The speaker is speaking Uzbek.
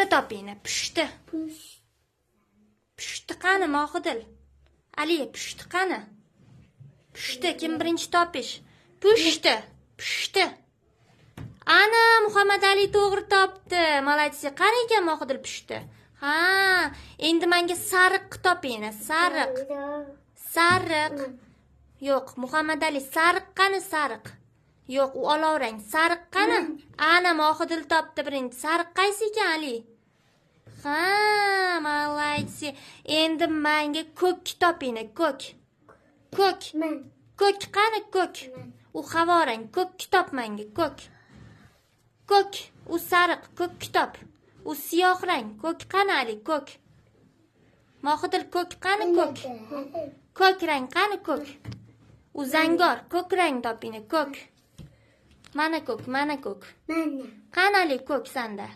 Topinglar, pushti. Push. Pushti qani, Mohidil? Ali, pushti qani? Pushti kim birinchi topish? Pushti, pushti. Ana, Muhammad Ali to'g'ri topdi. Молодцы. Qani ekan, Mohidil, pushti? Ha, endi menga sariq topinglar. Sariq. Sariq. Yo'q, Muhammad Ali, sariq qani, sariq? Yo'q, u olov rang. Sariq qani? Ana, Mohidil topdi birinchi. Sariq qaysi ekan, Ali? Ha, молодцы. Endi menga ko'k topinglar, ko'k. Ko'k. Man. Ko'k qani, ko'k? U havo rang. Ko'k top menga, ko'k. Ko'k, u sariq, ko'k top. U siyoh rang. Ko'k qani, Ali, ko'k? Mohidil, ko'k qani, ko'k? Ko'k rang qani, ko'k? U zangor, ko'k rang topinglar, ko'k. Mana ko'k, mana ko'k. Mana. Qani, Ali, ko'k sanda?